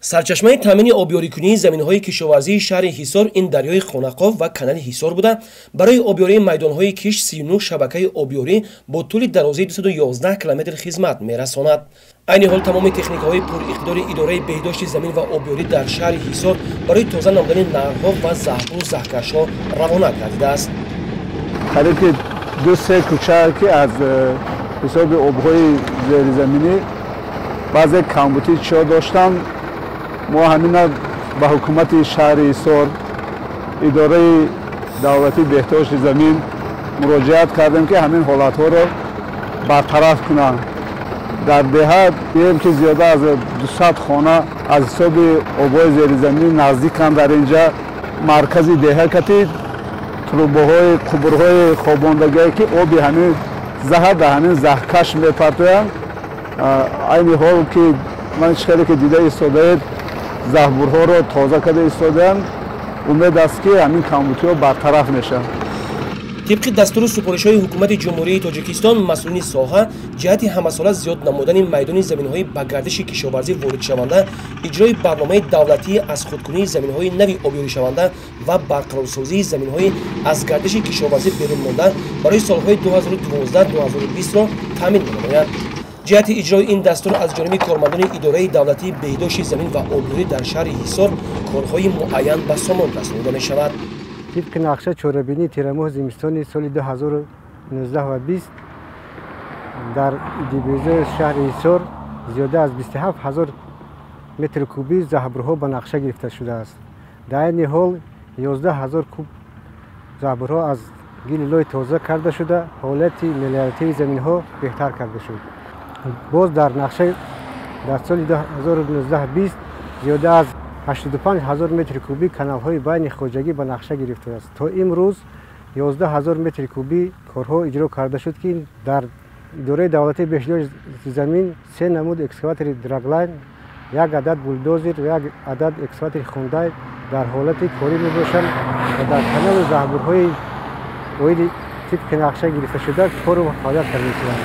Сарчашмаи таъмини обёрикунии заминҳои кишоварзии шаҳри Ҳисор ин дарёи Хонақоф ва канали Ҳисор буда, барои обёрии майдонҳои кишт 39 шабакаи обёрӣ бо тӯли дарозии 211 километр хизмат мерасонад. Айни ҳол тамоми техникаҳои пуриқтидори идораи беҳдошти замин ва обёрӣ дар шаҳри Ҳисор барои тоза намудани наҳрҳо ва заҳбуру заҳкашҳо равона гардидааст. Қариб ки 2-3 кӯча ки аз ҳисоби обҳои зеризаминӣ баъзе камбутӣ чиҳо доштанд, мо ҳамина ба ҳукумати шаҳри Ҳисор, идораи давлатии беҳдошти замин муроҷиат кардем, ки ҳамин ҳолатҳоро бартараф кунанд. Дар деҳа дием, ки зиёда аз 200 хона аз ҳисоби обҳои зеризаминӣ наздиканд. Дар инҷа маркази деҳа кати трубаҳои қубурҳои хобондагие, ки оби ҳамин заҳр дар ҳамин заҳкаш мепартоянд. Айни ҳол ки ман чӣ хеле ки дида истодаед, заҳбурҳоро тоза карда истодаанд. Умед аст, ки ҳамин камбутиҳо бартараф мешаванд. Тибқи дастуру супоришҳои ҳукумати Ҷумҳурии Тоҷикистон, масъулини соҳа ҷиҳати ҳамасола зиёд намудани майдони заминҳои ба гардиши кишоварзӣ воридшаванда, иҷрои барномаи давлатии аз худкунии заминҳои нави обёришаванда ва барқарорсозии заминҳои аз гардиши кишоварзӣ берун монда барои солҳои 2012-2020-ро таъмин менамояд. Ҷиҳати иҷрои ин дастур аз ҷониби кормандони идораи давлатии беҳдошти замин ва обёрӣ дар шаҳри Ҳисор корҳои муайян ба сомон расонида мешавад. Тибқи нақша чорабинии тирамоҳи зимистони соли 2019 ва 20 дар ДБЗ шаҳри Ҳисор зиёда аз 27 ҳазор метри кубӣ заҳбурҳо ба нақша гирифта шудааст. Дар айни ҳол 11 ҳазор куб заҳбурҳо аз гили лой тоза карда шуда, ҳолати мелиоративии заминҳо беҳтар карда шуд. Боз дар нақша дар соли 2019-20 зиёда аз 85 ҳазор метри кубӣ каналҳои байни хоҷагӣ ба нақша гирифтааст. То имрӯз 11 ҳазор метри кубӣ корҳо иҷро карда шуд, ки дар идораи давлатии беҳдошти замин 3 намуд экскаватори драглайн, як адад булдозер ва як адад экскаватори хундай дар ҳолати корӣ мебошанд ва дар каналу заҳбурҳои оиди тибқи нақша гирифташуда кору фаъолият карда мешаванд.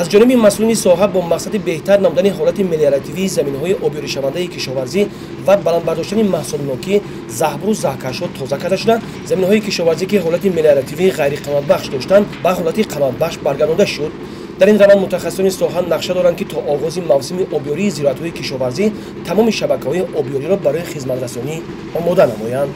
Аз ҷониби масъулини соҳа бо мақсади беҳтар намудани ҳолати мелиоративии заминҳои обёришавандаи кишоварзӣ ва баланд бардоштани маҳсулнокӣ заҳбуру заҳкашҳо тоза карда шуда, заминҳои кишоварзӣ, ки ҳолати мелиоративии ғайриқаноатбахш доштанд, ба ҳолати қаноатбахш баргардонда шуд. Дар ин раванд мутахассисони соҳа нақша доранд, ки то оғози мавсими обёрии зироатҳои кишоварзӣ тамоми шабакаҳои обёриро барои хизматрасонӣ омода намоянд.